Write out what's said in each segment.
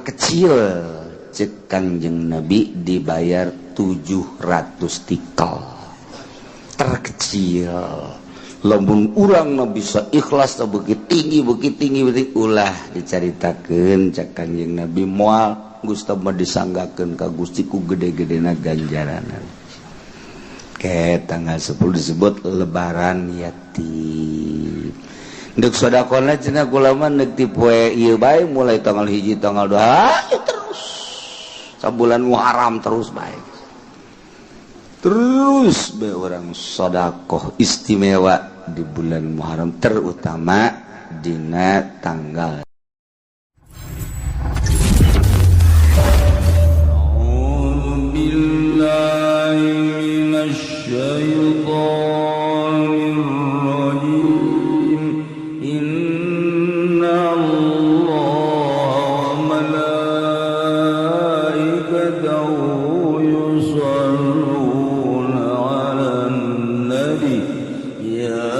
Terkecil cek Kangjeng Nabi dibayar 700 tikel terkecil. Lamun urang na bisa ikhlas begitu tinggi, begitu tinggi, begitu, ulah dicaritakeun cek Kangjeng Nabi, moal Gusti mah disanggakeun ka Gusti ku gede-gedena ganjaranan. Ke tanggal 10 disebut Lebaran Yatim. Ndek sodakona cenah kula mah ndek ti poe ieu bae, mulai tanggal 1, tanggal 2 ya, terus sabulan Muharram terus bae, terus bae orang sodakoh istimewa di bulan Muharram, terutama dina tanggal. أعوذ بالله من الشيطان الرجيم. إن الله وملائكته يصلون على النبي يا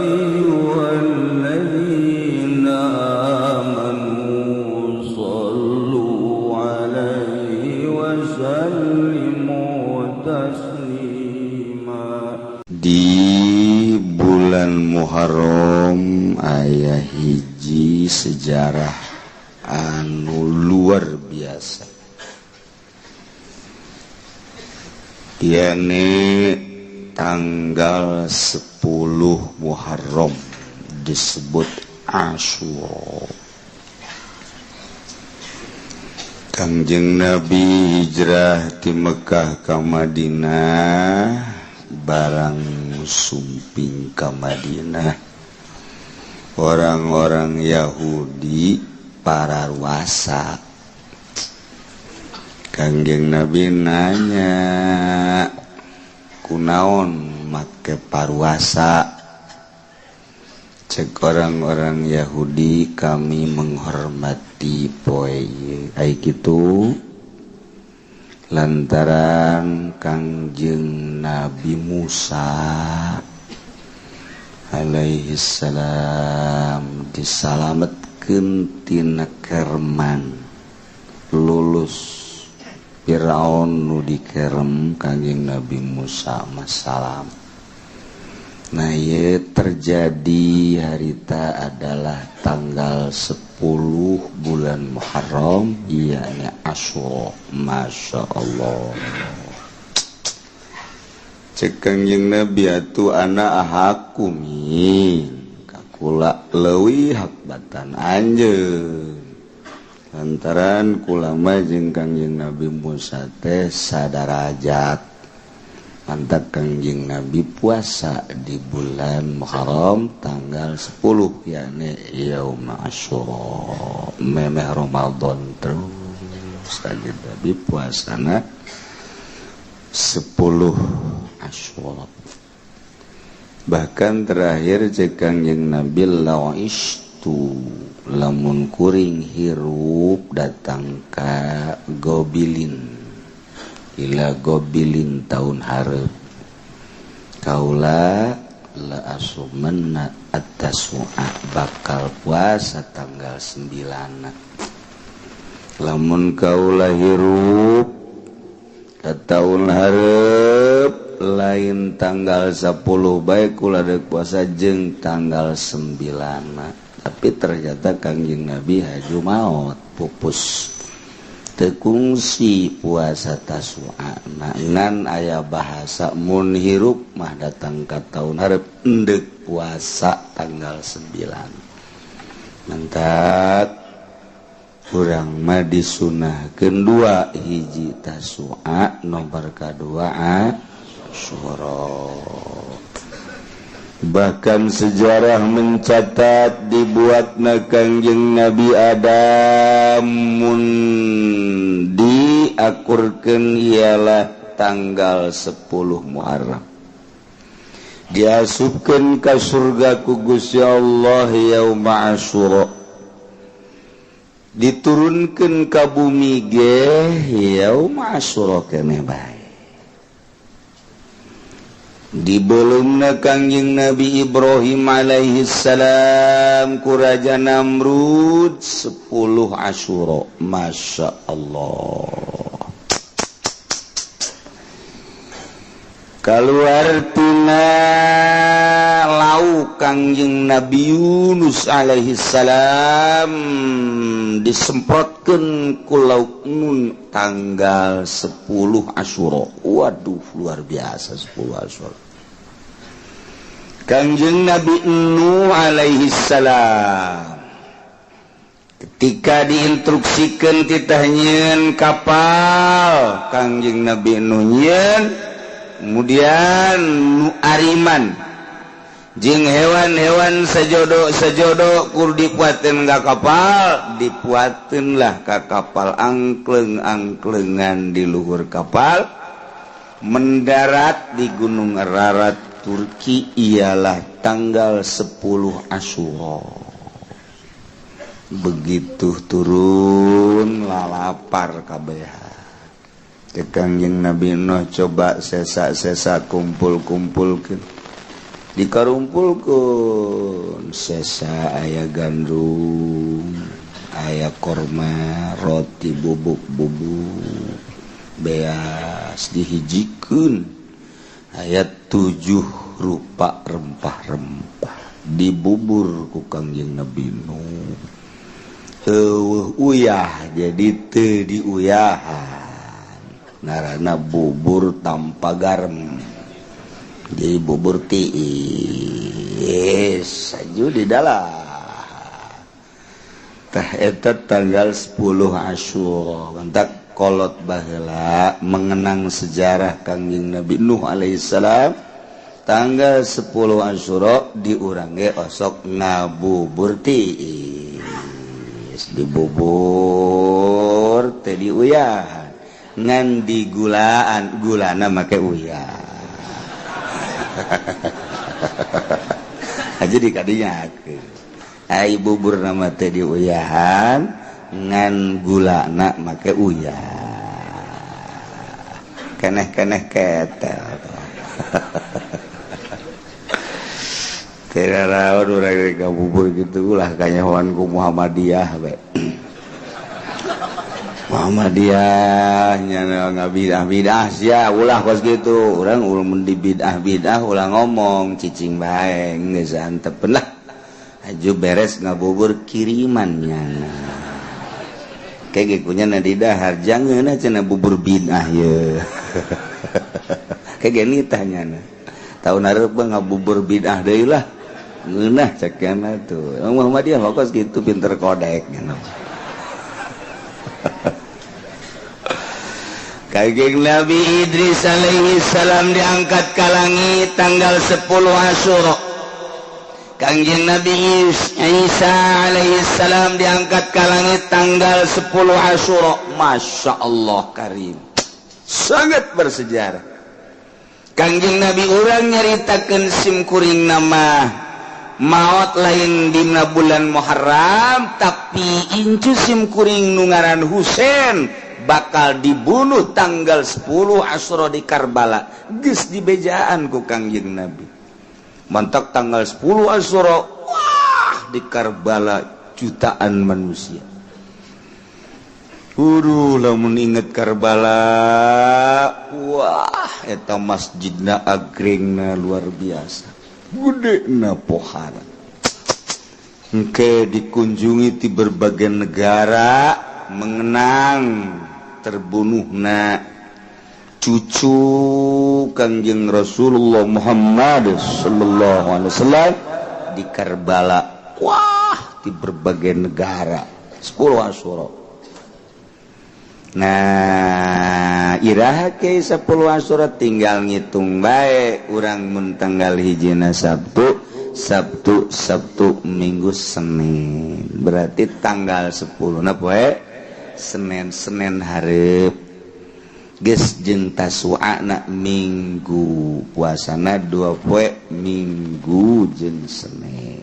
أيها الذين آمنوا صلوا عليه وسلموا تسليما. Di bulan Muharram aya hiji sejarah anu luar biasa, yakni tanggal 10 Muharram disebut Asyura. Kangjeng Nabi hijrah di Mekkah ke Madinah. Barang sumping ka Madinah, orang-orang Yahudi pararuasa. Kangjeng Nabi nanya, "Kunaon make paruasa?" Cek orang-orang Yahudi, "Kami menghormati poe ai kitu lantaran Kangjeng Nabi Musa alaihi salam disalametkeun tina kerman, lulus Firaun nu dikerem Kangjeng Nabi Musa masalam." Nah, ye terjadi harita adalah tanggal 10 bulan Muharram, yakni Asyura. Masya Allah. Cek Kangjeng Nabi atuh, "Ana ahaqqu minka," kula leuwih hak batan anjeun, lantaran kula mah jeung Kangjeng Nabi Musa teh sadarajat. Mantap Kangjeng Nabi puasa di bulan Muharram tanggal 10, yakni Yaum Asyura, memeh Ramadan terus Kangjeng Nabi puasana 10 Asyura. Bahkan terakhir cek Kangjeng Nabi, "Lau isytu," lamun kuring hirup datang ka Qobilin, ila Qobilin, tahun hareup, kaula la asumanna at-tasu'a, bakal puasa tanggal 9 lamun kaula hirup ke tahun hareup. Lain tanggal 10 bae kula dek puasa, jeung tanggal 9. Tapi ternyata Kangjeng Nabi haju maut, pupus, teu kungsi puasa Tasua. Ngan aya bahasa mun hirup mah datang ka tahun hareup endek puasa tanggal 9. Mantap, kurang mah disunahkeun dua hiji, Tasua, nomor kadua Asyura. Bahkan sejarah mencatat dibuatna Kangjeng Nabi Adam mun diakurkeun ialah tanggal 10 Muharram, diasupkeun ka surga ku Gusti Allah yauma Asyura, diturunkeun ka bumi ge yauma Asyura keneh bae. Dibelumna Kangjeng Nabi Ibrahim alaihi salam ku Raja Namrud 10 Asyura. Masya Allah. Keluar tina lauk Kangjeng Nabi Yunus alaihi salam disemprotkeun ku lauk nun tanggal 10 Asyura. Waduh, luar biasa 10 Asyura. Kangjeng Nabi Nuh alaihi salam ketika diinstruksikan titah nyieun kapal, Kangjeng Nabi Nuh nyieun, kemudian nu ariman jeung hewan-hewan sejodo-sejodo kur dipuateun ka kapal, dipuateun lah ka kapal, angkleng-angklengan di luhur kapal, mendarat di Gunung Ararat Turki ialah tanggal 10 Asyura. Begitu turun lalapar kabeh. Kangjeng Nabi Nuh coba sesa-sesa kumpul-kumpulkeun. Dikarumpulkeun sesa aya gandum, aya korma, roti bubuk-bubuk, beas dihijikeun. Ayat 7 rupa rempah-rempah dibubur ku Kangjeng Nabi Nuh. Eueuh uyah jadi teu diuyahan. Ngaranna bubur tanpa garam. Jadi bubur tiis aju di dalam. Tah eta tanggal 10 Asyura. Mantak kolot baheula mengenang sejarah Kangjeng Nabi Nuh alaihissalam tanggal 10 Asyura di urang ge osok ngabubur tiis, dibubur teh diuyahan ngan digulaan, gulana make uyah aja di kadinya ai bubur nama teh diuyahan ngan gulana make uyah, keneh-keneh ketel. Tidak rawan urang bubur gitu lah kanyahoan ku Muhammadiyah we. Muhammadiyah nya ngabidah-bidah sia ulah kos kitu. Urang mun di bidah-bidah ulah ngomong cicing bae geus antepeun lah. Aju beres ngabubur kiriman nyana. Kayak kunya na di dahar jangan cenah bubur bid'ah ye. Kayak gini tanyana. Tahun hareup ngabubur bid'ah deui lah. Ngeunah cekana tuh. Muhammadiyah mah kos kitu pinter kodek nya. Kangjeng Nabi Idris alaihi salam diangkat ka langit tanggal 10 Asyura. Kangjeng Nabi Isa alaihi salam diangkat ka langit tanggal 10 Asyura. Masya Allah karim, sangat bersejarah. Kangjeng Nabi urang nyaritakeun sim kuring nama maot lain dina bulan Muharram, tapi incu sim kuring nu ngaran Husain bakal dibunuh tanggal 10 Asyura di Karbala. Geus dibejaan ku Kangjeng Nabi. Mantak tanggal 10 Asyura, wah di Karbala jutaan manusia. Uduh, lamun inget Karbala, wah eta masjidna agringna luar biasa. Gedena pohara. Engke dikunjungi di berbagai negara mengenang terbunuhna cucu Kangjeng Rasulullah Muhammad sallallahu alaihi wasallam di Karbala. Wah, di berbagai negara 10 Asyura. Nah, iraha ke 10 Asyura tinggal ngitung bae urang mun tanggal hijina Sabtu, Sabtu, Sabtu, Minggu, Senin. Berarti tanggal 10 na poe Senin, Senin hareup. Geus jeung Tasu'ana Minggu, puasana 2 poe Minggu jeung Senin.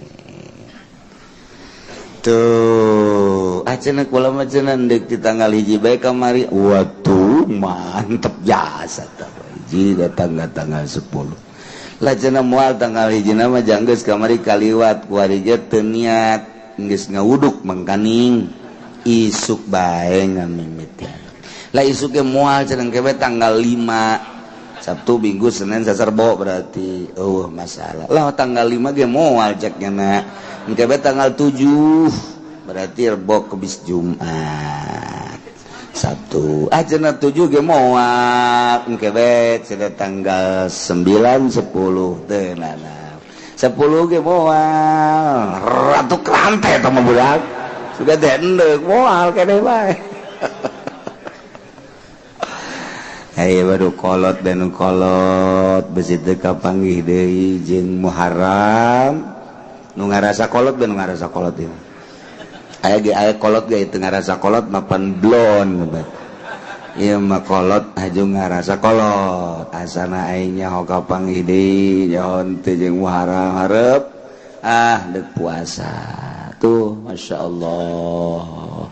Tuh, cenah kula mah cenah deuk di tanggal hiji bae kamari. Waduh, mantep jasa tah. Hiji datang tanggal 10. Lah cenah moal tanggal hiji mah janggeus kamari kaliwat kuari ge teu niat geus ngawuduk mangkaning isuk bae ngamimitian. Lah isuk ge moal cenah engke tanggal 5 Sabtu Minggu Senin Selasa Rebo berarti oh masalah. Lah tanggal 5 ge moal cek nya engke tanggal 7 berarti Rebo Kemis Jumat Sabtu ah cenah 7 ge moal engke bae cenah tanggal 9 10 teu nana 10 ge moal ratu kerante eta mah budak sudah teh endek moal keneh bae. Hey, baru kolot dan kolot besi teu kapanggih deui jeung Muharram nu ngarasa kolot dan ngarasa kolot ieu. Aya ge aya kolot ge teu ngarasa kolot mapan blon ieu mah kolot haju ngarasa kolot asana aing nyaho kapanggih deui nyaho teu jeung Muharram hareup ah deuk puasa tuh Masya Allah.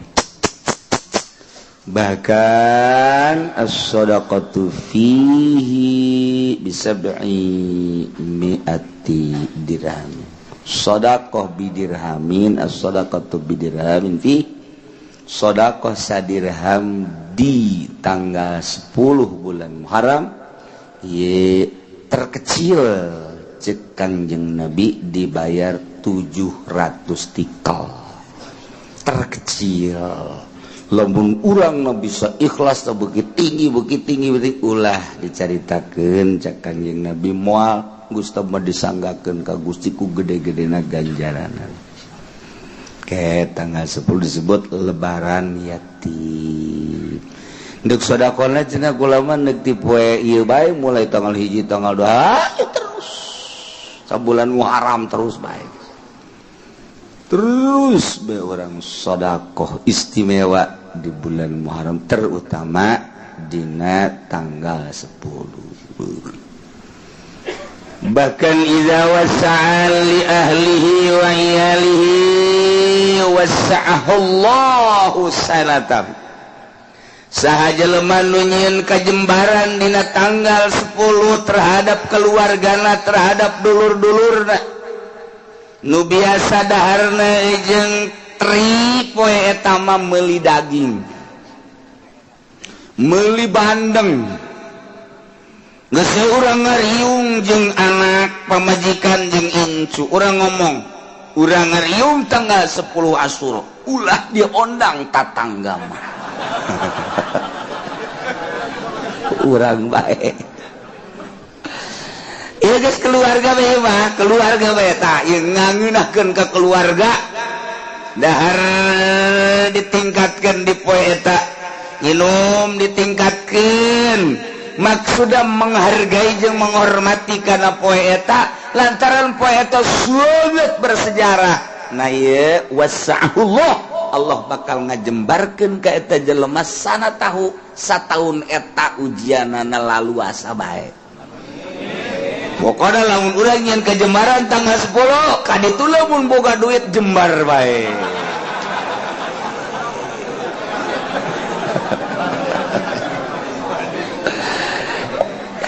Bahkan as-sadaqatu fihi bisab'i mi'ati dirham. Sadaqah bidirhamin, as-sadaqatu bidirhamin fi sadaqah sadirham di tanggal 10 bulan Muharram ye terkecil cek Kangjeng Nabi dibayar 700 tikal. Terkecil. Lamun urang na bisa ikhlas begitu tinggi begitu tinggi begitu ulah dicaritakeun cek Kangjeng Nabi moal Gusti mah disanggakeun ka Gusti ku gede-gedena ganjaran. Ke tanggal 10 disebut lebaran yatim. Deuk sedekahna cenah kula mah deuk ti poe ieu bae mulai tanggal 1 tanggal 2 terus sabulan Muharram terus bae. Terus be orang sedekah istimewa di bulan Muharram terutama dina tanggal 10. Bahkan idza wasa'a li ahlihi wa iyalihi wasa'ahu Allahu sanatan. Saha jelema nu nyieun kajembaran dina tanggal 10 terhadap keluargana terhadap dulur-dulurna nu biasa daharna jeung tri poe eta mah meuli daging meuli bandeng geus urang ngariung jeung anak pamajikan jeung incu urang ngomong urang ngariung tanggal 10 Asyura ulah diondang tatangga mah. Urang bae ieu geus keluarga bae mah keluarga bae tah ieu ngangeunahkeun ka keluarga dahar ditingkatkeun di poe eta minum ditingkatkeun maksudna menghargai jeung menghormati kana poe eta lantaran poe eta sangat bersejarah. Nah ieu wasa'ullah Allah bakal ngajembarkeun ka eta jelema sana tahu sataun eta ujianana laluasa bae. Pokoknya lamun urang nyeun kajembaran tanggal 10 kaditu lamun boga duit jembar bae.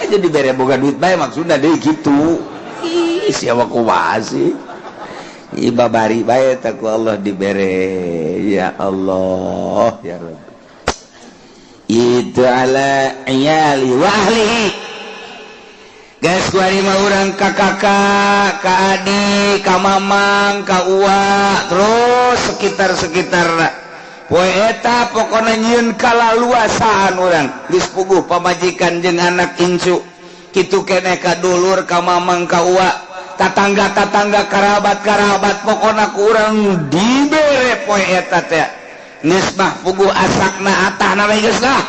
Jadi bere boga duit bae maksudna deui kitu. Ih siapa kumaha sih? Ih babari bae teh ku Allah dibere. Ya Allah ya Rabb. Itu ala iyali wa ahlihi. Guys kuari mah urang ka kakak, ka adik, ka mamang, ka uwa, terus sekitar-sekitar. Poe eta pokona nyieun kalaluasaan urang geus puguh pamajikan jeung anak incu. Kitu keneh ka dulur, ka mamang, ka uwa, tatangga-tatangga, karabat-karabat pokona ku urang dibere poe eta teh. Geus mah puguh asakna atahna we geus lah.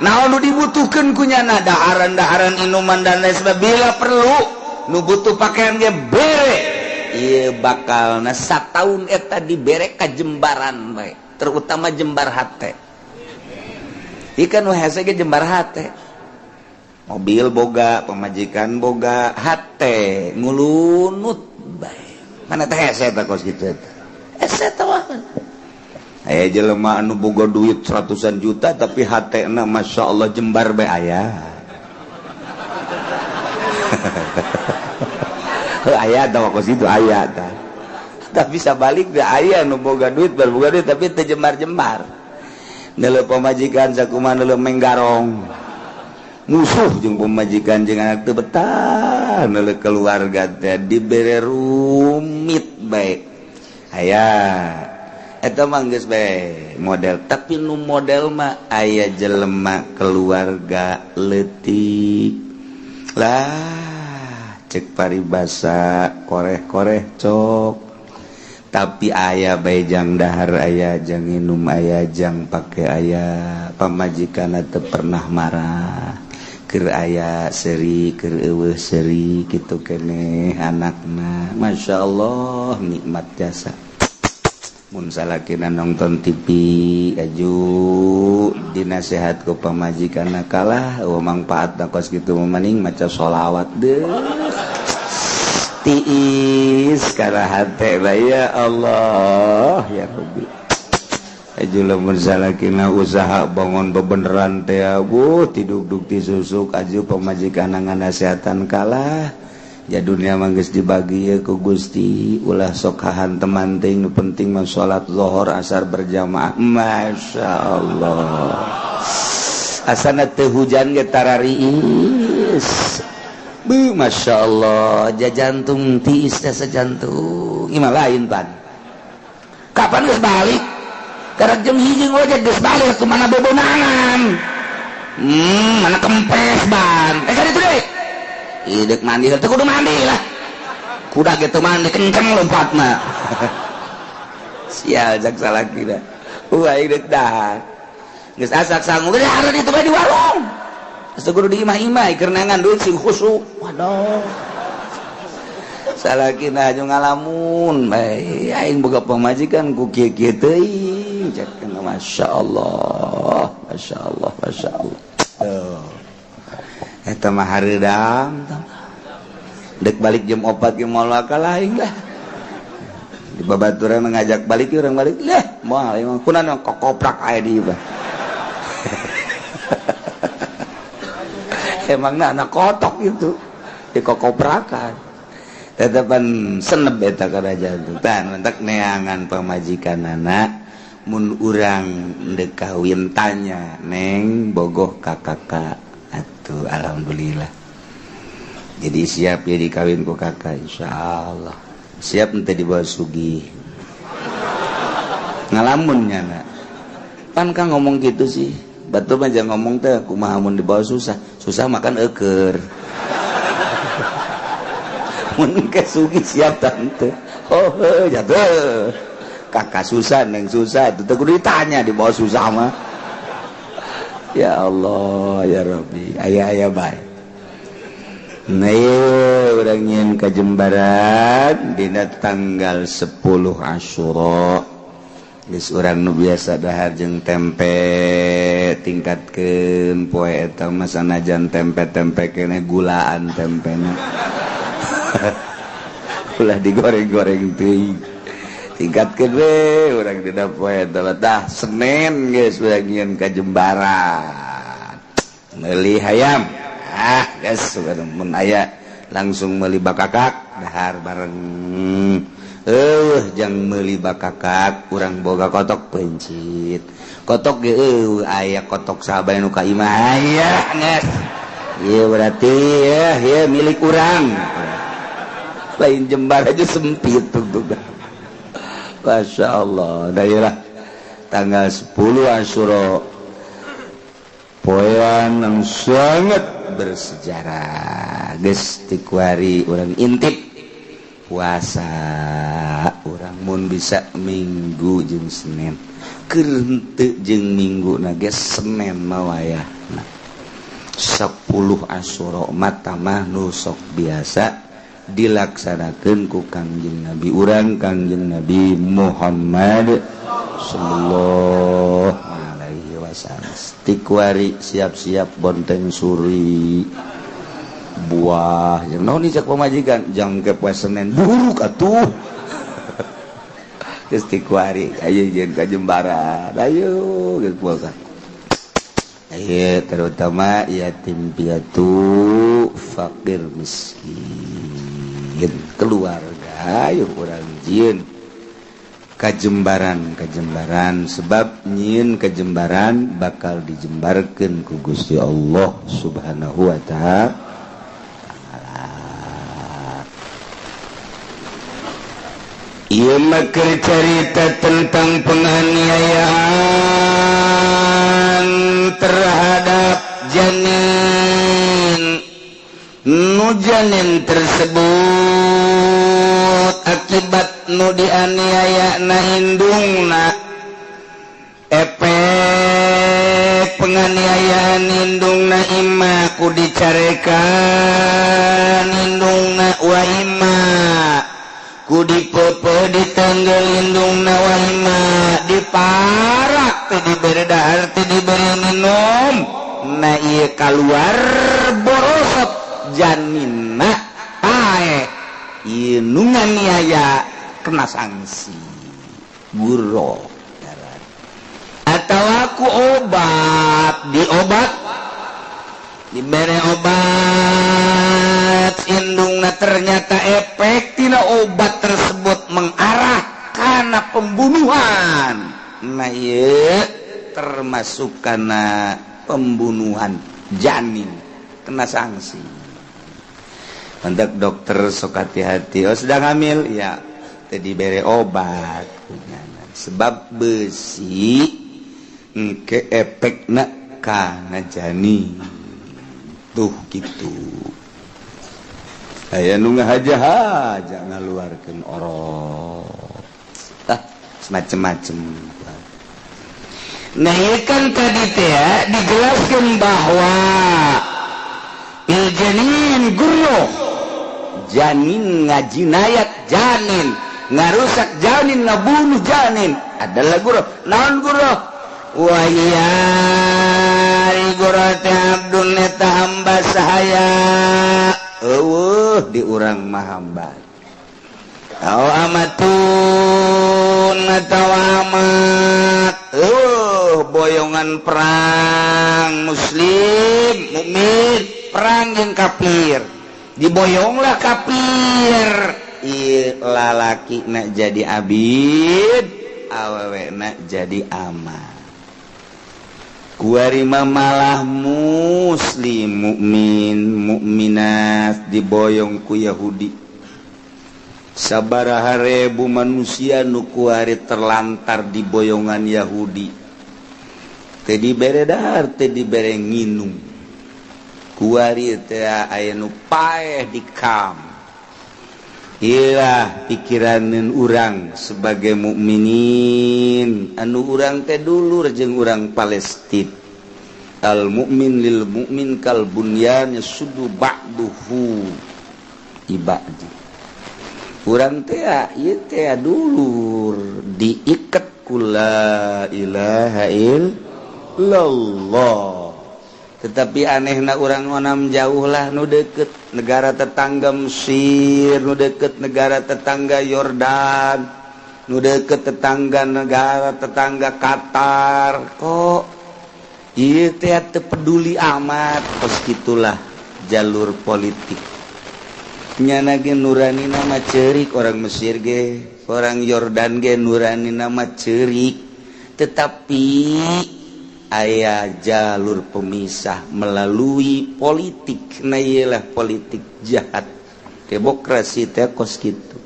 Naon nu dibutuhkeun ku nyana daharan-daharan inuman dan lain sebagainya bila perlu nu butuh pakaian ge bere. Ieu bakalna sataun eta dibere kajembaran bae, terutama jembar hate. Ieu kan nu hese ge jembar hate. Mobil boga, pamajikan boga, hate ngulunut bae. Mana teh hese eta kos kitu eta. Hese teh mah. Aya jelema anu boga duit ratusan juta tapi hatena Masya Allah jembar bae aya. Aya tah kos itu aya tah. Tapi sabalik da aya nu boga duit, boga duit tapi teu jembar-jembar. Neuleuh pamajikan sakumaha neuleuh menggarong. Musuh jeung pamajikan jeung anak teu betah, neuleuh keluarga teh dibere rumit bae. Aya eta mah geus bae model, tapi nu model mah aya jelema keluarga leutik lah, cek paribasa koreh-koreh cok, tapi aya bae jang dahar, aya jang minum, aya jang pake, aya pamajikan teu pernah marah, keur aya seuri, keur eueuh seuri, kitu keneh anakna. Masya Allah, nikmat jasa. Mun salakina nonton TV aju dinasehat ku pamajikanna, "Kalah, eueuh mangpaatna kos kitu mah, mending maca sholawat deh." Tiis kana hate, ya Allah ya Rabbi. Aju lamun salakina usaha bangun bebeneran teh, abuh tiduk-duk tisusuk, aju pamajikan nganasehatan, "Kalah ya, dunia mah geus dibagi ya ku Gusti, ulah sok hahanteman teuing, nu penting mah salat zuhur asar berjamaah." Masya Allah, asana teu hujan ge tarariis. Bu, Masya Allah, jantung tiis teh, jantung imah lain pan. Kapan geus balik? Karek jam 1 ngojek geus balik. Kemana bebonangan? Mana kempes ban? Eh, kan itu deh. Idek mandi, teu kudu mandi lah. Kuda gitu mandi kenceng lompat mah. Sial jak salah kira. Wah, idek dah. Geus asak sangu geus hareup itu bae di warung. Geus kudu di imah-imah keur neangan duit sing khusyuk. Waduh. Salakina aju ngalamun bae, aing boga pamajikan ku kieu-kieu teuing. Cek, Masya Allah, Masya Allah, Masya Allah. Tuh. Eta mah hareudang. Dek balik jam 4 ge moal kalah aing lah. Di babaturan ngajak balik, urang balik lah, moal emang kunaon kokoprak aya di ieu. Emangna anak kotok itu di kokoprakan. Tetepan seneb eta kana jantung. Tah, mentak neangan pamajikan anak mun urang ndek kawin tanya, "Neng, bogoh ka kakak?" Atuh alhamdulillah. Jadi siap ya dikawin ku kakak, insyaallah. Siap ente dibawa sugih. Ngalamun nya nak. Pan kang ngomong gitu sih. Batu mah jangan ngomong teh kumaha mun dibawa susah. Susah makan eker. Mun ke sugih siap tante. Oh, jatuh. Kakak susah, neng susah, itu kudu ditanya dibawa susah mah. Ya Allah, ya Rabbi, aya-aya bae. Nah, urang nyieun kajembaran dina tanggal 10 Asyura. Geus urang nu biasa dahar jeung tempe tingkatkeun poe eta mah, sanajan tempe-tempe kene gulaan tempena. Ulah digoreng-goreng teuing. Tingkatkeun we urang dina poe eta. Tah, Senin geus urang nyieun kajembaran. Meuli hayam. Ah, geus mun aya langsung meuli bakakak dahar bareng. Jang meuli bakakak urang boga kotok pencit. Kotok ge eueuh aya kotok sahabat nu ka imah aya geus. Ieu berarti ya, ieu milik urang. Lain jembar aja sempit tuh. Masya Allah, daerah tanggal 10 Asyura poean yang sangat bersejarah. Geus tikuari urang intip puasa urang mun bisa Minggu jeung Senin, keur henteu jeung Minggu na ge Senin mah wayahna 10 Asyura mah nu sok biasa dilaksanakeun ku Kangjeng Nabi urang, Kangjeng Nabi Muhammad sallallahu alaihi wasallam. Tikuari siap-siap bonteng suri buah yang naon cek pamajikan jang ke poe Senin buruk atuh. Geus tikuari ayo jeung ka Jembaran, ayo geus puasa. Iya, terutama yatim piatu, fakir miskin, keluarga, ayo urang jieun kajembaran kajembaran, sebab nyieun kajembaran bakal dijembarkeun ku Gusti Allah Subhanahu wa Ta'ala. Ieu mah keur carita tentang penganiayaan terhadap janin. Nu janin tersebut akibat nu dianiaya na indungna, efek penganiayaan indungna imma ku dicarekan indungna, wa imma ku dipepe ditenggel indungna, wa imma diparak teu dibere dahar, teu dibere minum. Nah, ieu kaluar borosot janinna paeh. Ieu nu nganiaya kena sanksi guro atau aku obat, diobat, dibere obat indungna, ternyata efek tina obat tersebut mengarah karena pembunuhan. Nah, ieu termasuk karena pembunuhan janin, kena sanksi. Untuk dokter sok hati-hati. Oh, sedang hamil ya, tadi bere obat, sebab besi ke efekna kana janin tuh gitu. Aya nu ngahaja-haja ngaluarkeun orok, ah, semacam-macam. Nah, ieu kan tadi teh ya, dijelaskan bahwa il janin gurro, janin ngajinayat, janin ngarusak, janin ngabunuh janin adalah guro. Naon guro? Wahia guro teh abdun eta hamba sahaya, eueuh di urang mah hamba, au amatun atawa amat, eueuh boyongan perang muslim mukmin perang jeung kafir, diboyonglah kafir. Ieu lalaki nak jadi abid, awewe nak jadi amat. Kuari mah malah muslim mukmin mukminat diboyong ku Yahudi. Sabaraha ribu manusia nu kuari terlantar di boyongan Yahudi, teu dibere dahar, teu dibere nginum. Kuari teh aya nu paeh di kam. Ilah pikiraneun urang sebagai mukminin, anu urang teh dulur jeung urang Palestina. Al mukmin lil mukmin kal bunyan yasuddu ba'duhu ibadi. Urang teh ieu teh dulur diiket ku la ilaha illallah. Tetapi anehna urang onam jauh lah, nu deket negara tetangga Mesir, nu deket negara tetangga Yordan, nu deket tetangga negara tetangga Qatar, kok ieu teh teu peduli amat. Kos gitulah jalur politik. Nyana ge nurani nama cerik, orang Mesir ge, orang Yordan ge nurani nama cerik, tetapi aya jalur pemisah melalui politik. Nah, iyalah politik jahat demokrasi teh kos kitu,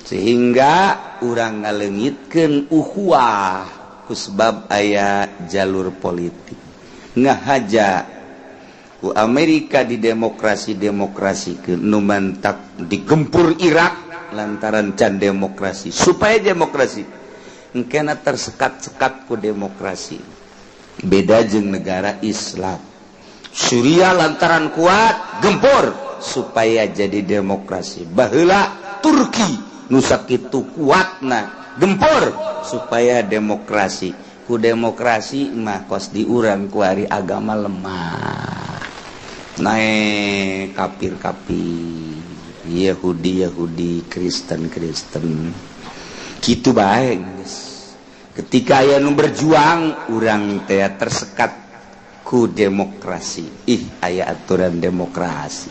sehingga urang ngalengitkeun ukhuwah ku sebab aya jalur politik. Ngahaja ku Amerika di demokrasi demokrasi ke nu mantak digempur Irak lantaran can demokrasi, supaya demokrasi engkena tersekat-sekat ku demokrasi. Beda jeung negara Islam Suriah, lantaran kuat gempur supaya jadi demokrasi. Baheula Turki nu sakitu kuatna gempur supaya demokrasi. Ku demokrasi mah kos diurang kuari agama lemah, naik kafir-kafir, Yahudi Yahudi, Kristen Kristen gitu bae geus. Ketika aya nu berjuang, urang teh tersekat. Ku demokrasi, ih, aya aturan demokrasi.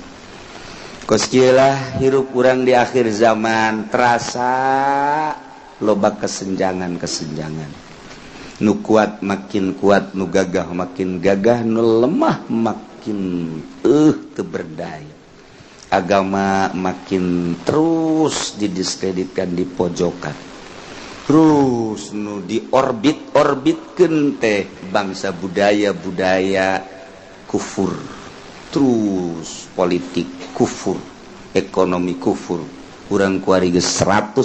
Kos kieulah hirup urang di akhir zaman, terasa loba kesenjangan-kesenjangan. Nu kuat makin kuat, nu gagah makin gagah, nu lemah makin teu berdaya. Agama makin terus didiskreditkan, di pojokan. Terus nu di orbit-orbitkeun teh bangsa budaya-budaya kufur, terus politik kufur, ekonomi kufur. Urang kuari geus 100%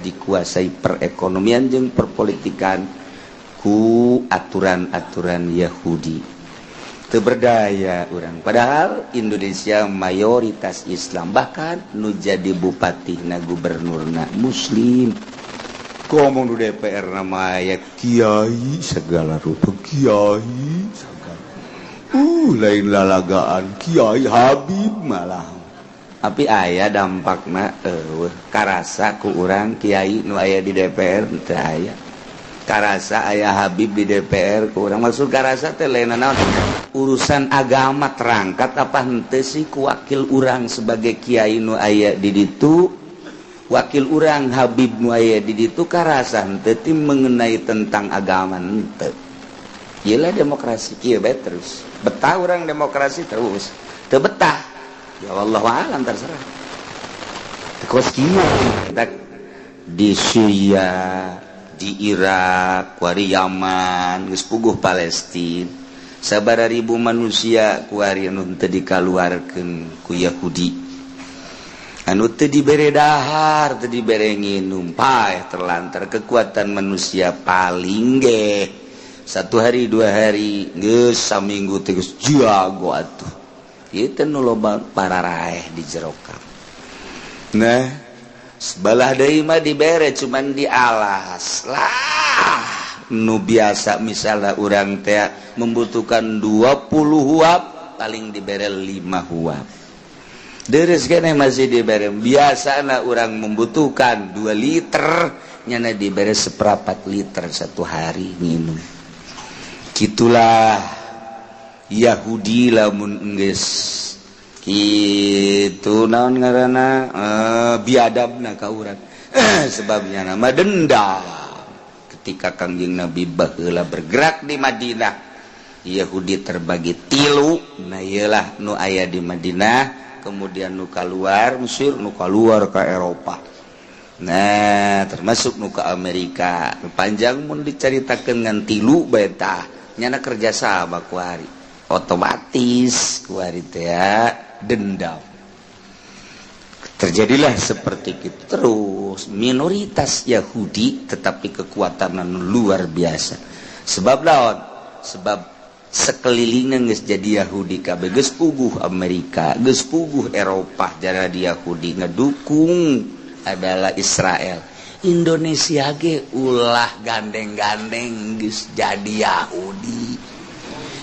dikuasai perekonomian jeung perpolitikan ku aturan-aturan Yahudi. Teu berdaya urang, padahal Indonesia mayoritas Islam, bahkan nu jadi bupati na, gubernurna muslim. Ngomong di DPR nama aya kiai segala rupa, kiai segala, lain lalagaan, kiai, Habib malah. Tapi aya dampakna karasa ku urang kiai nu aya di DPR? Teu aya karasa aya Habib di DPR ku urang. Maksud karasa teh lain naon, urusan agama terangkat apa henteu sih ku wakil urang sebagai kiai nu aya di ditu, wakil urang Habib nu aya di ditu, karasa henteu ti mengenai tentang agama? Henteu. Iyalah, demokrasi kieu bae terus. Betah urang demokrasi terus, teu betah ya wallahu alam, terserah. Kos kieu di Syria, di Irak kuari, Yaman geus puguh, Palestina sabara ribu manusia kuari anu teu dikaluarkeun ku Yahudi, anu teu dibere dahar, teu dibere nginum, paeh terlantar. Kekuatan manusia paling ge satu hari, 2 hari, geus saminggu teh geus jago atuh. Ieu teh nu loba pararaeh di jero. Nah, sebelah deui mah dibere, cuman dialas lah. Nu biasa misalnya urang teh membutuhkan 20 huab, paling dibere 5 huab. Deres kene masih dibere. Biasana urang membutuhkan 2 liter, nyana dibere seperempat liter satu hari minum. Gitulah Yahudi lamun geus kitu, naon ngaranna, biadabna ka urang. Sebabnya nama dendam ketika Kangjeng Nabi baheula bergerak di Madinah, Yahudi terbagi tilu. Nah, iyalah nu aya di Madinah, kemudian nu keluar Mesir, nu keluar ke Eropa, nah termasuk nu ke Amerika. Panjang mun diceritakan ngan tilu beta nyana kerjasama kuari, otomatis kuari teh dendam. Terjadilah seperti itu terus, minoritas Yahudi tetapi kekuatan luar biasa. Sebab lawan sebab sekelilingnya geus jadi Yahudi kabeh, geus puguh Amerika, geus puguh Eropah jadi Yahudi, ngedukung adalah Israel. Indonesia ge ulah gandeng-gandeng, geus jadi Yahudi.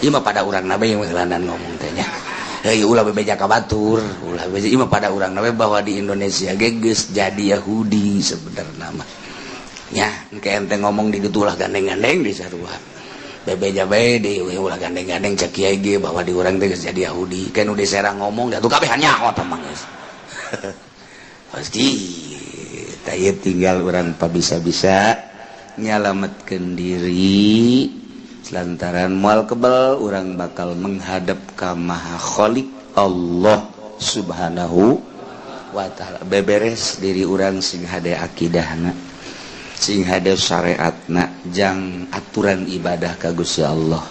Ieu mah pada urang nabe yang ngomong teh nya. Hei, ulah bebeja ka batur, ulah bebeja. Ieu mah pada urang nabe bahwa di Indonesia ge geus jadi Yahudi sebenarnya mah. Nya, engke ente ngomong di ditu ulah gandeng-gandeng di sarua. Bebeja bae di ulah gandeng-gandeng, cek kiai ge bahwa di urang teh geus jadi Yahudi. Kan udah serang ngomong da tuh kabeh nyaho tah mah geus. Pasti tah tinggal urang bisa-bisa nyalametkeun diri lantaran moal kebal urang bakal menghadap ka Maha Khalik, Allah Subhanahu wa Ta'ala. Beberes diri urang sing hade akidahna, sing hade syariatna, jang aturan ibadah ka Gusti Allah.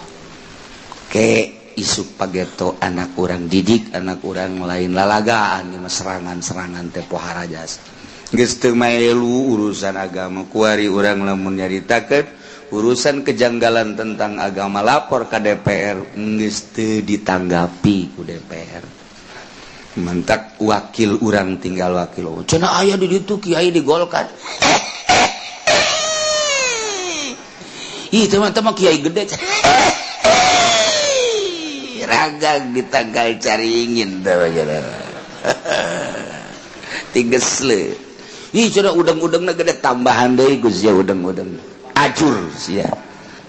Ke isuk pageto anak urang, didik anak urang lain lalagaan. Mah serangan-serangan teh pohara jasa, geus teu maelu urusan agama kuari. Urang lamun nyaritakeun urusan kejanggalan tentang agama, lapor ke DPR, geus teu ditanggapi ku DPR. Mentak wakil urang tinggal wakil. Oh, cenah aya di ditu kiai digolkan. Ih, teman-teman, kiai gede ragang ditanggal caringin tuh. Tiges le. Ih, cenah udang-udangna gede, tambahan deui Gus ya, udang-udang acur sia.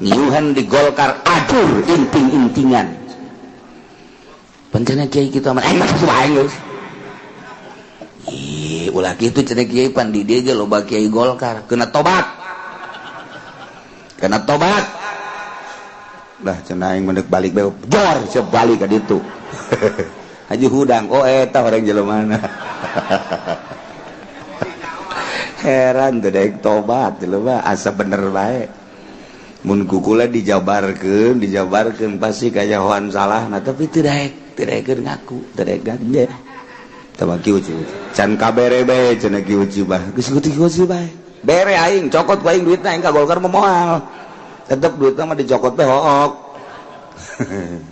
Ngiuhan di Golkar adur inting-intingan. Pencana kiai kita mah enak aing geus. Ih, ulah kitu cenah kiai pan di dieu ge loba kiai Golkar, kena tobat. Kena tobat. Lah cenah aing mendek balik bae jor siap balik ka ditu. Haji hudang, oh eta orang jelema. Heran teu daek tobat jelema asa bener bae. Mun kukula dijabarkeun, dijabarkeun pasti kayahoan salahna tapi teu daek, teu daekeun ngaku, teu daek ngaku. Tah kieu can kabere bae cenah kieu bah. Geus kieu bae. Bere aing cokot ku aing duitna aing ka Golkar mah moal. Tetep duitna mah dicokot bae hook.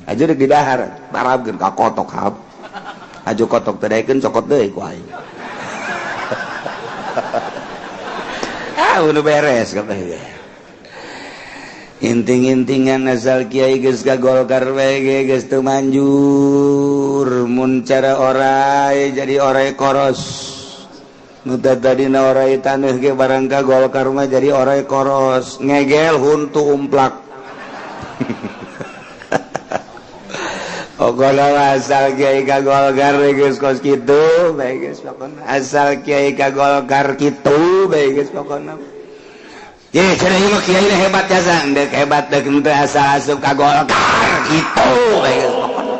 Aja rek didahar, barabkeun ka kotok hap. Aja kotok teu daekeun cokot deui ku aing. Ah, udah beres kabeh. Inting-intingan asal kiai geus ka Golkar bae ge geus teu manjur. Mun cara orai jadi orai koros. Nu tadina orai taneuh ge barang ka Golkar mah jadi orai koros, ngegel huntu umplak. Pokona asal kiai ka Golkar geus kos kitu bae geus pokona. Asal kiai ka Golkar kitu bae geus pokona. Ye, cenah ieu mah kiai hebat jasa, deuk hebat deuk henteu asal asup ka Golkar kitu bae geus pokona.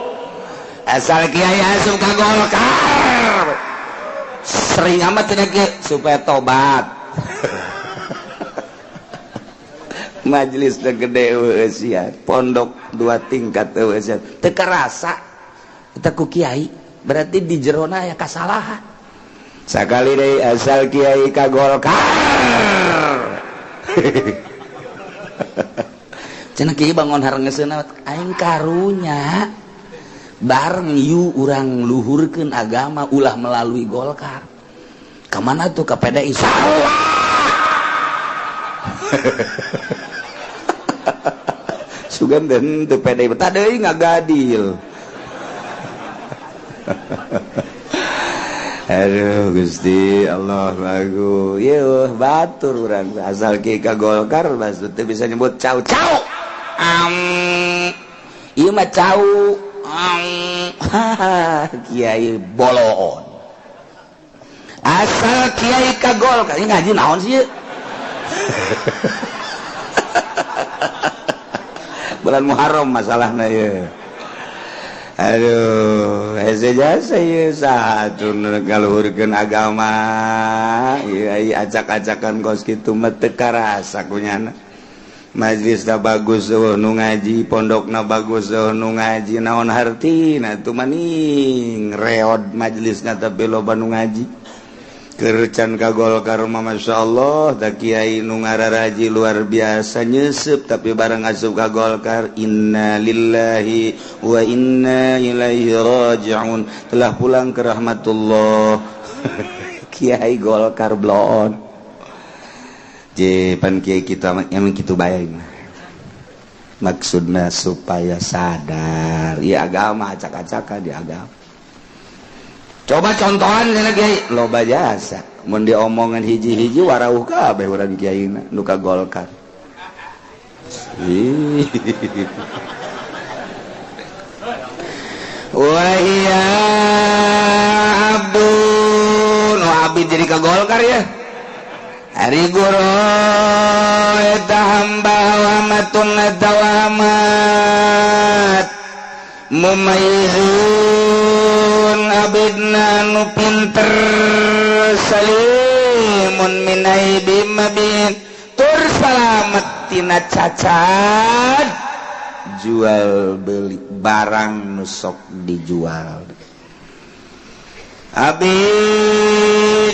Asal kiai asup ka Golkar. Sering amat cenah kieu supaya tobat. Majelis teh gede eueuh pondok dua tingkat eueuh teu karasa eta ku kiai berarti di jerona aya kasalahan. Sakali deui asal kiai ka Golkar. Cenah kiai bangun harengeseuna aing karunya bareng yu urang luhurkeun agama ulah melalui Golkar. Ka mana tuh ka PDI salah. Sugan den teu PDI betah deui ngagadil. Aduh Gusti Allah lagu ieu batur urang asal kieu ka Golkar maksud teu bisa nyebut cau cau. Ieu mah cau. Kiai boloon. Asal kiai ka Golkar ieu ngaji naon sih ieu? Bulan Muharram masalahna ieu. Aduh, hese jasa ieu saha atuh ngaluhurkeun agama. Ieu ai acak-acakan kos kitu mah teu karasa kunyana. Majelisna bagus eueuh nu ngaji, pondokna bagus eueuh nu ngaji, naon hartina atuh maning reod majelisna tapi loba nu ngaji. Kercan ka Golkar mah masyaallah da kiai nu ngararaji luar biasa nyeuseub tapi barang asup ka Golkar inna lillahi wa inna ilaihi rajiun telah pulang ke rahmatullah. Kiai Golkar bloon je pan kiai kita emang kitu bae maksudna supaya sadar ieu agama acak-acakan di agama. Coba contohan cenah kiai loba jasa mun diomongan hiji-hiji warauh kabeh urang kiaina nu ka Golkar. Wa iya abdun wa abid jadi ka Golkar ya. Ari guru eta hamba wa matun tawamat mumayyizun abidna nu pinter salimun minaibi mabin tur salamet tina cacat jual beli barang nu sok dijual. Abi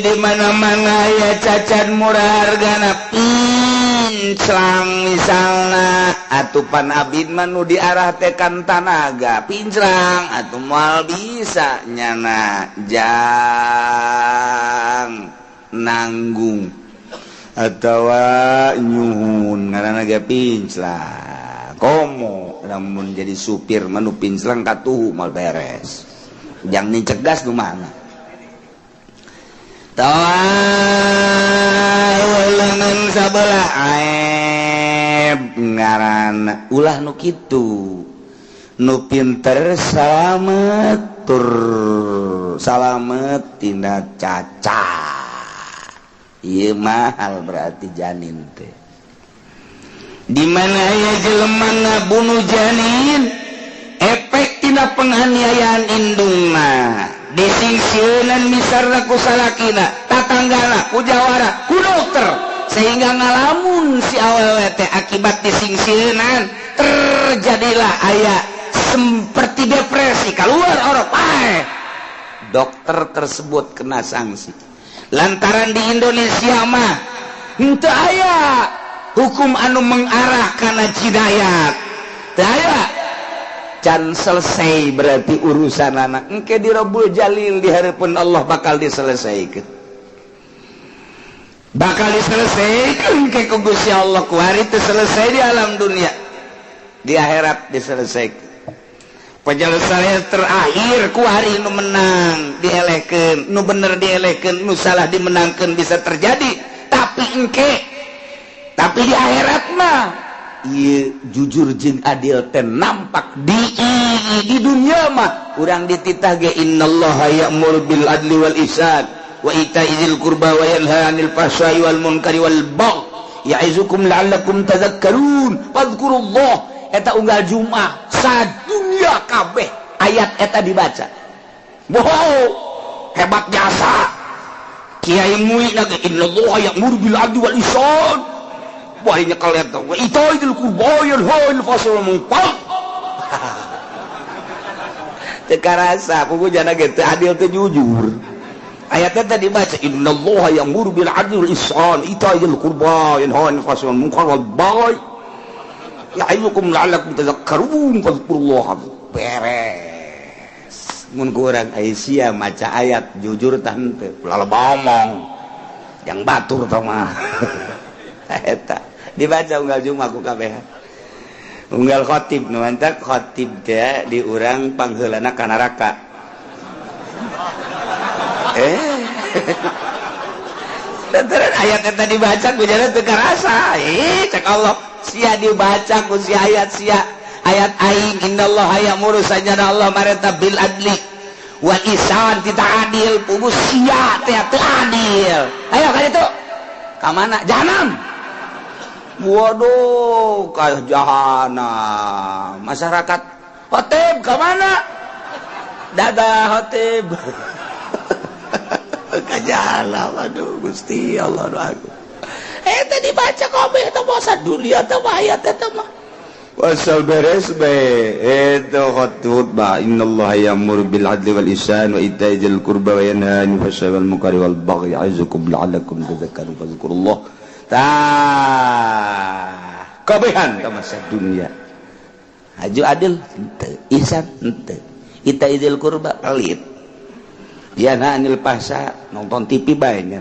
di mana-mana ya cacat murah hargana pinclang misalna atupan abid mah nu diarah tekan tanaga pinclang atuh moal bisa nyana jang nanggung atawa nyuhun ngaranna ge pinclang komo lamun jadi supir mah nu pinclang katuhu moal beres jang nicegas nu mana tawa lengan sabelah aib Aib ngaran ulah nu kitu nu pinter salamet tur salamet tina cacat. Ieu mahal berarti janin teh. Di mana aya jelema ngabunuh janin, efek tina penganiayaan indungna disingsieunan misarna ku salakina, tatanggana, ku jawara, ku dokter, sehingga ngalamun si awewe teh akibat disingsieunan terjadilah aya seperti depresi, keluar orok pae. Dokter tersebut kena sanksi lantaran di Indonesia mah henteu aya hukum anu mengarah kana jinayat, teu aya. Can selesai berarti urusan anak engke di Rabbul Jalil, di hadapan Allah bakal diselesaikan, bakal diselesaikan ke ku Gusti Allah. Kuari teu selesai di alam dunia, di akhirat diselesaikan. Penyelesaian terakhir kuari nu menang dielehkeun, nu bener dielehkeun, nu salah dimenangkeun, bisa terjadi. Tapi engke, tapi di akhirat mah ieu jujur jeung adil teh nampak di dunia mah urang dititah ge innallaha ya'muru bil adli wal ihsan wa ita'i dzil qurba wa yanha 'anil fahsya'i wal munkari wal baghi ya'izukum la'allakum tadhakkarun fadhkurullah. Eta unggal Jumat sadunya kabeh ayat eta dibaca. Wow, hebat jasa Kiai Mui lagi innallaha ya'muru bil adli wal ihsan. Wah, nyekel eta wa ita'i dzil qurba yanha 'anil fahsya'i wal munkar. Teu karasa pugu jana ge teu adil, teu jujur. Ayatnya tadi dibaca innallaha ya'muru bil adli wal ihsan ita'i dzil qurba yanha 'anil fahsya'i wal munkar wal baghi ya'izukum la'allakum tadhakkarun fadhkurullah. Beres mun ku urang Aisyah maca ayat jujur tah henteu, ulah ngomong yang batur tah mah. Eta dibaca unggal Jumat ku kabeh, unggal khotib. Nu mantak khotib teh di urang pangheulana ka neraka. Lantaran ayat eta dibaca ku jana teu karasa. Ih, cek Allah, sia dibaca ku si ayat, sia ayat aing innallaha ya'muru, sajana Allah marenta, bil adli wal ihsan, tidak adil pugu sia teh teu adil. Ayo ka ditu, ka mana? Jahanam. Waduh, ka jahanam. Masyarakat, khotib ka mana? Dadah khotib, ka jahanam. Aduh Gusti Allah, aduh aku. Tadi dibaca kabeh eta mah dunia teh mah ayat eta mah. Wasal beres be itu khutbah innallaha ya'muru bil adli wal ihsan wa ita'i dzil qurba wa yanha 'anil fahsya'i wal munkari wal baghi ya'izukum la'allakum tadhakkarun fadhkurullah. Tah kabehan ka masa dunia haju adil henteu, ihsan henteu, ita'i dzil qurba pelit, yanha 'anil fahsya nonton TV bae nya.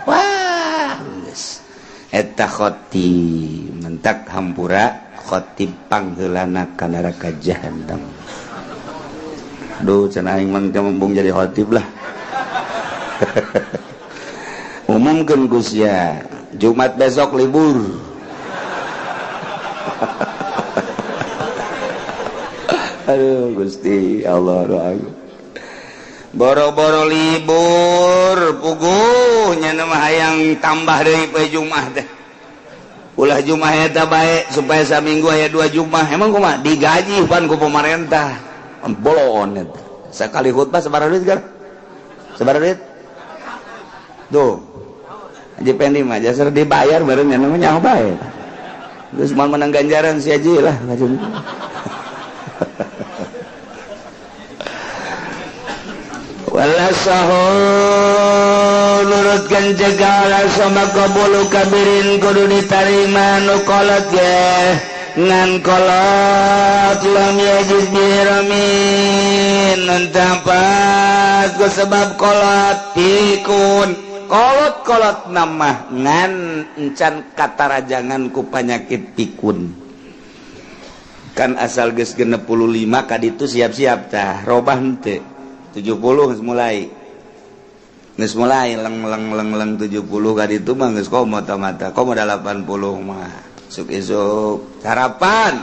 Wah, geus eta khotib mentak hampura khotib pangheulana ka neraka jahannam. Duh, cenah aing mah embung jadi khotib lah. Umumkeun ku sia Jumat besok libur. Aduh Gusti Allah, doa. Boro-boro libur, puguh nya mah hayang tambah deui poe Jumat teh. Ulah Jumat eta bae supaya saminggu aya 2 Jumat. Emang kumaha digaji pan ku pemerintah? Bolon eta. Sekali khutbah sabaraha duit gar? Sabaraha duit? Tuh. Haji Pendi mah jasar dibayar bareng nya nyaho bae. Terus mau menang ganjaran si Haji lah. Wala sahu nurutkan cegala sama kabulu kabirin kudu ditarima nu kolot ge ngan kolot lam yajiz biramin tampas ku sebab kolot pikun kolot-kolot nama ngan encan katarajangan ku panyakit pikun. Kan asal geus 65 kaditu siap-siap tah robah henteu 70 geus mulai, geus mulai leng leng leng leng 70 kaditu mah geus komo mata komo 80 mah. Isuk-isuk sarapan,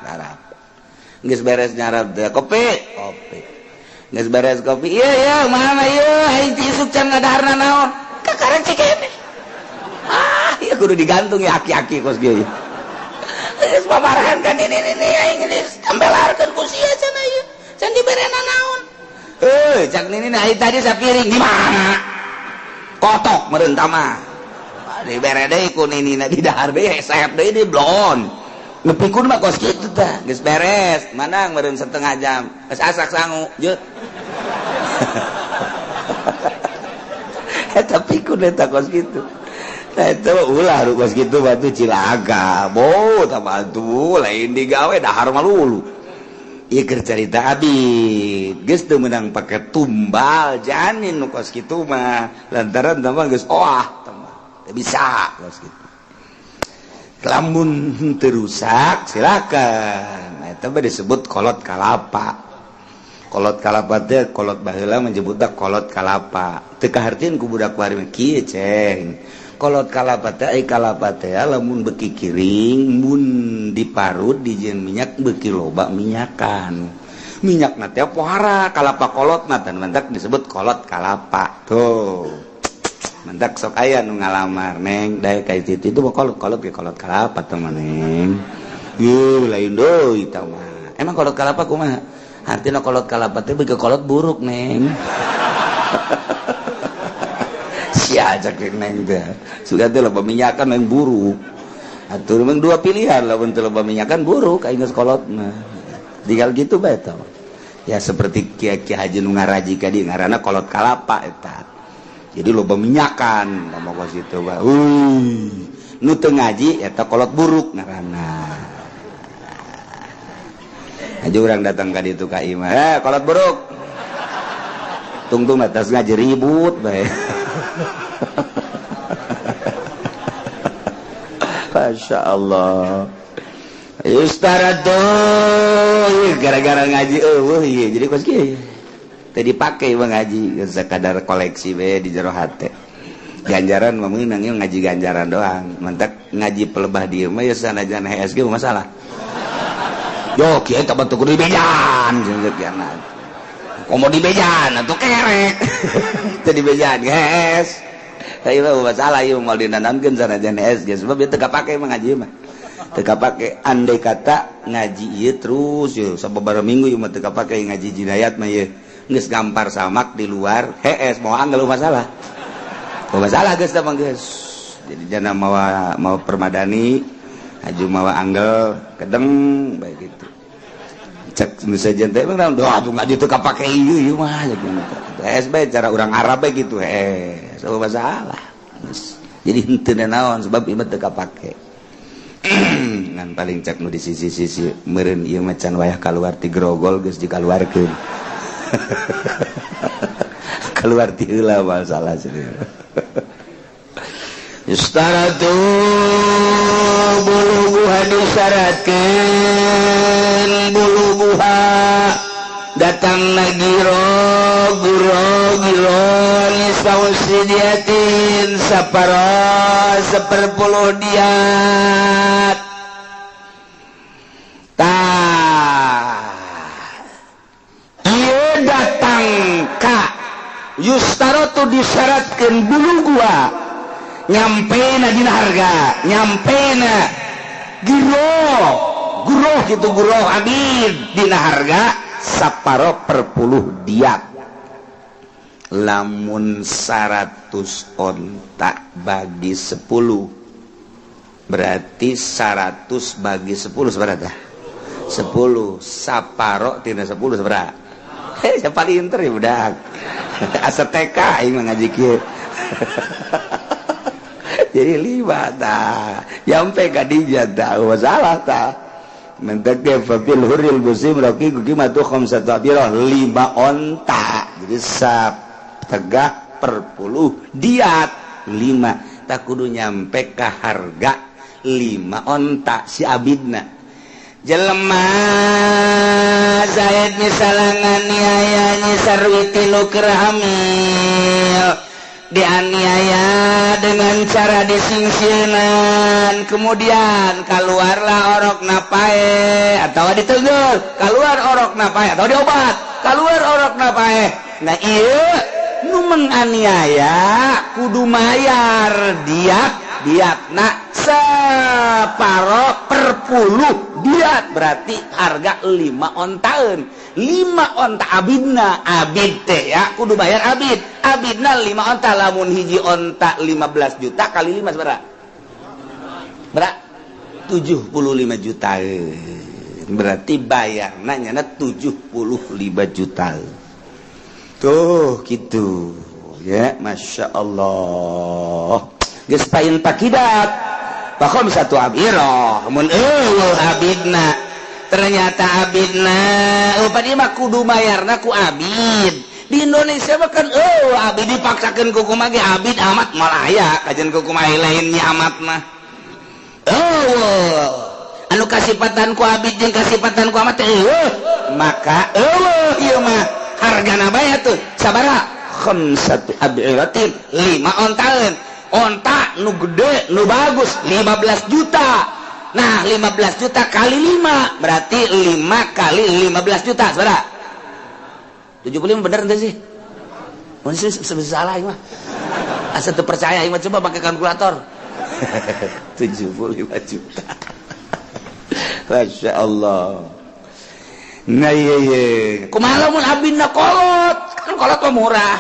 sarapan. Geus beres nyarap teh kopi, kopi. Geus beres kopi, iya iya mana ieu aing ti isuk can ngadaharna naon? Kakara cikene. Ah, ieu kudu digantung ya aki-aki kos kieu. Geus paparahan kan ini ini aing geus tambelarkeun ku sia cenah ieu. Can diberena naon? Eh, cak nini aing tadi sapiring di mana? Kotok meureun mah. Dibere deui ku ninina di dahar deui hesep deui di blon. Nu pikun mah kos kitu tah. Geus beres, manang meureun setengah jam. Geus asak sangu, jeung. Eta pikun eta kos kitu. Nah eta ulah nu kos kitu batu cilaka. Bo, tah batu lain digawe dahar malulu. Ieu keur carita abid. Geus teu meunang pake tumbal janin nu kos kitu mah. Lantaran tah mah geus oah tah mah. Teu bisa kos kitu. Lamun teu rusak silakan. Nah, eta mah disebut kolot kalapa. Kolot kalapa teh kolot baheula menyebutna kolot kalapa. Teu kahartieun ku budak bari mah kieu ceng. Kolot kalapa teh ai kalapa teh lamun beuki kiring mun diparut dijieun minyak beuki loba minyakan. Minyakna teh pohara kalapa kolot mah tan mantak disebut kolot kalapa. Tuh. Mantak sok aya nu ngalamar neng daek ka itu itu mah kolot kolot ge kolot kalapa teh mah neng. Yuh lain deui tah mah. Emang kolot kalapa kumaha? Artina kolot kalapa teh beuki kolot buruk neng. Sia cek neng teh. Sudah teh loba minyakan neng buruk. Atuh memang dua pilihan lamun teu loba minyakan buruk aing geus kolot mah. Tinggal gitu bae tah. Ya seperti kiai-kiai haji nu ngaraji ka dieu ngaranna kolot kalapa eta. Jadi loba minyakan sama kos itu bae. Nu teu ngaji eta kolot buruk ngaranna. Aja orang datang ka ditu ka imah, kolot buruk. Tungtung atas ngaji ribut bae. Masya Allah. Yustaratu gara-gara ngaji eueuh ieu jadi kos kieu. Teu dipake mah ngaji sakadar koleksi we di jero hate. Ganjaran mah meunang ieu ngaji ganjaran doang. Mantak ngaji pelebah dieu mah ya sanajan HSG masalah. Yo kieu teh batu kudu dibejan jeung kieu. Komo dibejan atuh kerek. Teu dibejan geus. Tah ieu mah masalah ieu moal dinanamkeun sanajan HSG sebab ieu teu kapake mah ngaji mah. Teu kapake andai kata ngaji ieu terus yeuh sababaraha minggu ieu mah teu kapake ngaji jinayat mah ieu. Geus gampar samak di luar hees moal anggal masalah. Masalah geus tah mah geus. Jadi jana mawa mawa permadani haju mawa anggel kedeng bae gitu. Cek nu sejen teh mah doa atuh ngaji teu kapake ieu ieu mah gitu. Hees bae cara urang Arab bae gitu hees. Oh masalah. Jadi henteu naon sebab ieu mah teu kapake. Ngan paling cek nu di sisi-sisi meureun ieu mah can wayah kaluar ti grogol geus dikaluarkeun. Keluar ti heula masalah cenah. Yustaratu buluguha disyaratkeun buluguha datang lagi giro giro nisausidiatin saparo seperpuluh diat tah ieu datang ka yustarotu disyaratkeun buluguha nyampena dina harga nyampena giro guroh gitu guroh abid dina harga saparo per puluh diat lamun 100 onta bagi 10 berarti 100 bagi 10 seberapa? 10 saparo tina 10 seberapa? Hei, siapa paling inter ya budak asa TK aing mah ngaji kieu. Jadi 5 tah nyampe ka dinya tah masalah tah mentek ge fil hurril musim raqiqu qimatu khamsatu abirah 5 onta jadi sap tegah per puluh diat 5 tak kudu nyampe ka harga 5 onta si abidna jelema Zaid misalangan niaya nyi Sarwiti nu keur hamil Dianiaya dengan cara disingsieunan, kemudian keluarlah orok napae atau ditegur, keluar orok napae atau diobat, keluar orok napae. Nah iya nu menganiaya kudu mayar diat, diatna separo per puluh diat, berarti harga 5 ontaeun. 5 onta abidna, abid teh ya kudu bayar abid, abidna 5 onta. Lamun hiji onta 15 juta kali 5 sabaraha? Berapa? 75 juta. Berarti bayarna nyana 75 juta. Tuh gitu ya, Masya Allah. Geus pain pakidat pakom satu abiro mun eueuh abidna, ternyata abidna upadi mah kudu mayarna ku abid. Di Indonesia mah kan eueuh abid, dipaksakeun ku kumaha ge abid amat moal aya kajian ku kumaha lainnya amat mah. Eueuh anu kasipatan ku abid jeung kasipatan ku amat eueuh, maka eueuh ieu mah hargana bae tuh sabaraha? Khamsatu abiratin, 5 ontaeun. Onta nu gede nu bagus 15 juta. Nah 15 juta kali 5 berarti 5 kali 15 juta saudara. 75 bener ente sih? Mun sih salah mah. Asa teu percaya mah, coba pakai kalkulator. 75 juta. Masya Allah. Nah iya iya. Kumaha lamun abina kolot? Kan kolot mah murah.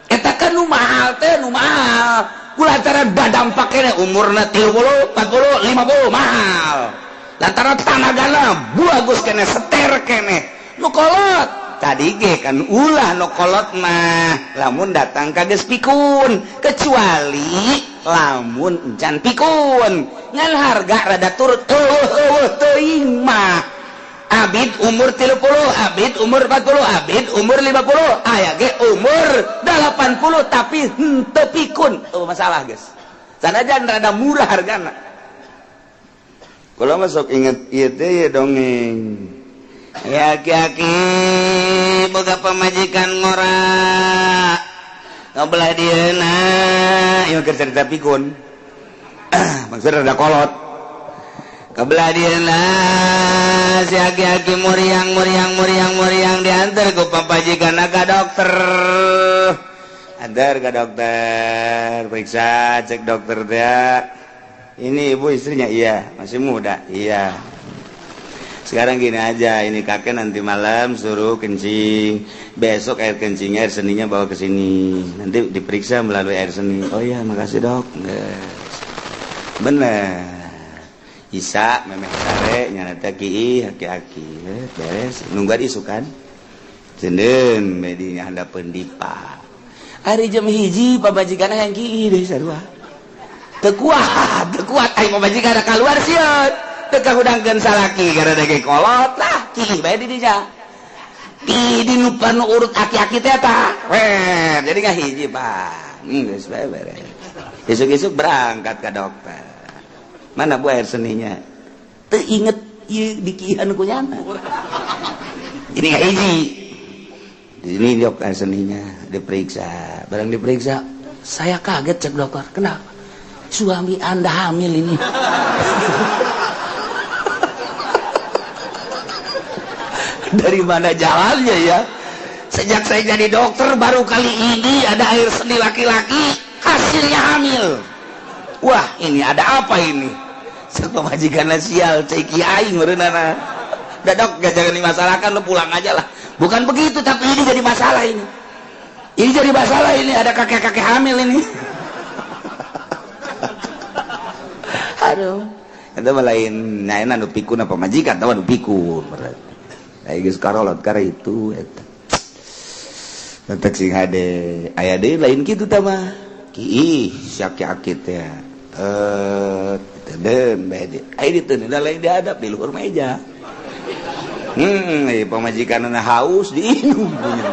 Eta kan nu mahal teh, nu mahal. Kulantaran badampak kene umurna 30, 40, 50 mahal. Lantaran tanagana bagus kene, seter kene. Nu kolot tadi ge kan ulah nu kolot mah lamun datang ka geus pikun, kecuali lamun encan pikun ngan harga rada turut eueuh eueuh teuing mah. Abid umur 30, abid umur 40, abid umur 50, aya ge umur 80 tapi henteu pikun. Oh, masalah guys. Sanajan rada murah hargana. Kalau masuk inget ieu teh ya dongeng. Ya aki-aki boga pamajikan ngora. Ngabelah dieuna, ieu keur cerita pikun. Maksudna rada kolot. Kebelah dieuna si aki-aki muriang muriang muriang muriang diantar ku pamajikan ka dokter. Antar ke dokter, periksa, cek dokter teh. Ini ibu istrinya? Iya, masih muda. Iya. Sekarang gini aja, ini kakek nanti malam suruh kencing. Besok air kencingnya, air seninya bawa ke sini. Nanti diperiksa melalui air seni. Oh iya, makasih dok. Bener. Isa memeh sare nyana teh kiih aki-aki beres nungguan isukan cendeun di handapeun dipa. Ari jam 1 pamajikan yang kiih deui sarua. Teu kuat, teu kuat aing pamajikan keluar sieun. Teu kahudangkeun salaki gara dege kolot lah kiih bae di dinya. Kiih di nu urut aki-aki teh eta. Weh, jadi ngahiji Pak. Geus bae beres. Isuk-isuk berangkat ke dokter. Mana bu air seninya? Teu inget ieu dikihan ku nyana. Ini nggak hiji. Di sini dok air seninya diperiksa. Barang diperiksa, saya kaget cek dokter. Kenapa? Suami Anda hamil ini. Dari mana jalannya ya? Sejak saya jadi dokter baru kali ini ada air seni laki-laki hasilnya hamil. Wah, ini ada apa ini? Pemajikan sial cek aing meureunana. Udah dok, gak jangan dimasalahkan, lu pulang aja lah. Bukan begitu, tapi ini jadi masalah ini. Ini jadi masalah ini, ada kakek-kakek hamil ini. Aduh. Itu mah lain nyaena nu pikun apa majikan, tahu nu pikun berarti. Ai geus karolot kara itu eta. Tetek sing hade aya deui lain kitu tah mah. Kiih sia-aki teh. Den lain dihadap di luhur meja. Pamajikan haus diinum punya.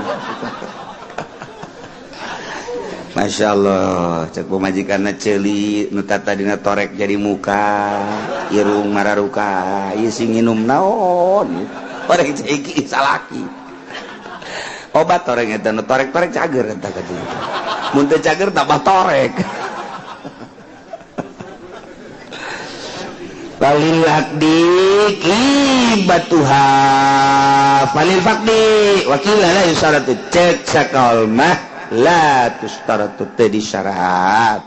Masya Allah, cek pamajikan ceuli nu tadina torek jadi muka, irung mararuka, ieu sing nginum naon? Orang ceki salaki. Obat torek eta nu torek-torek cager eta ka dieu. Mun teu cager tambah torek. Falil aqdi qibatuha falil faqdi wakila la yusaratu cek sakaul mah la tustaratu teu disyarat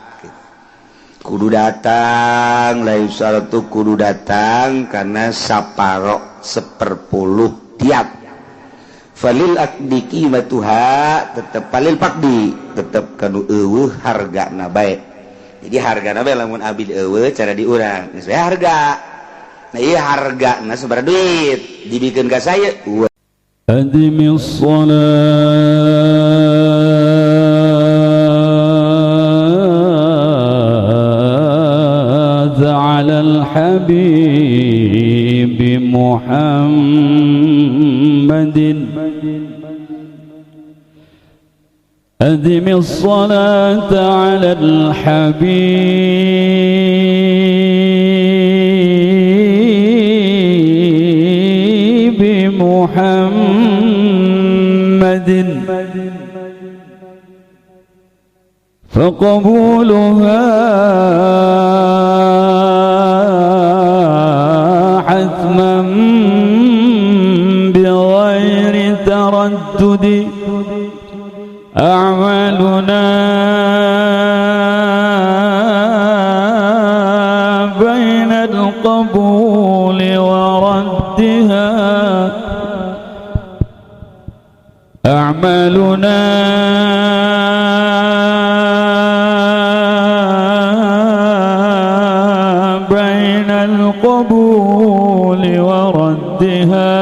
kudu datang la yusaratu kudu datang karena saparo seperpuluh tiap falil aqdi qimatuha tetep falil faqdi tetep kanu eueuh hargana bae. Jadi harga nabe lamun abid eueuh cara diurang geus we harga. Nah ieu hargana sabaraha duit dibikeun ka saya. Adimi shalat ala al-habib Muhammadin. أدم الصلاة على الحبيب محمد فقبولها حتما بغير تردد. أعمالنا بين القبول وردها أعمالنا بين القبول وردها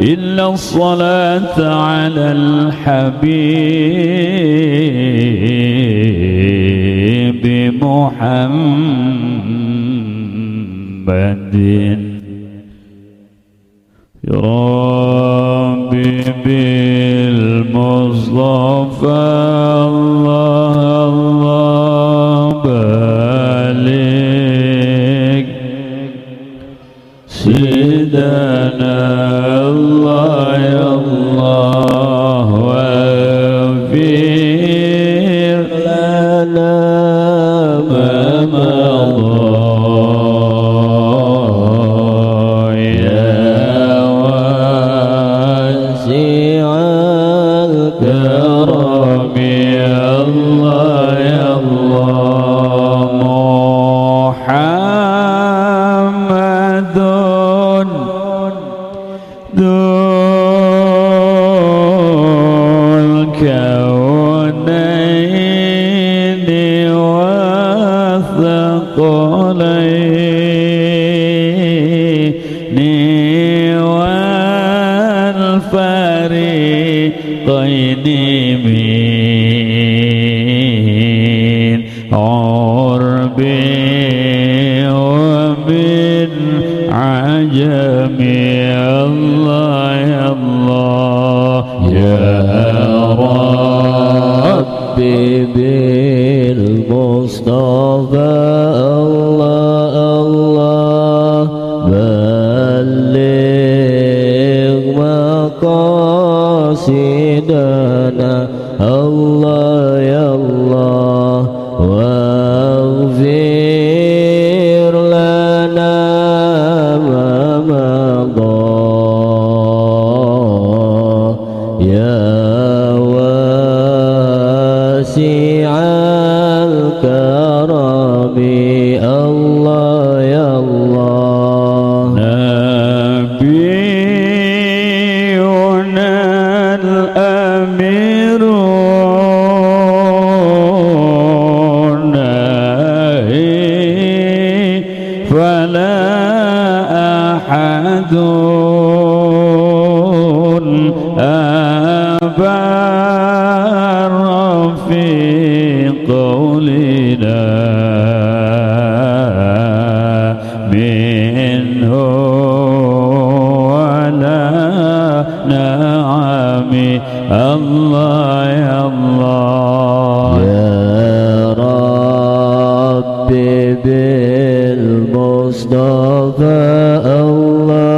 إلا الصلاة على الحبيب محمد. يا ربي بالمصطفى الله الله بلغ سيدنا الله يا الله واغفر لنا ما مضى يا واسع الكرم يا الله يا الله محمد ذو الكونين والثقلين والفريقين من عرب ومن عجم. الله يا الله يا ربي بالمصطفى الله الله بلغ مقاصدنا الله يا الله واغفر لنا ما مضى يا واسع الكرم الله يا الله نبينا الأمير فلا أحد أبر في قولنا منه ولا نعم. الله يا الله يا ربي بالمصطفى الله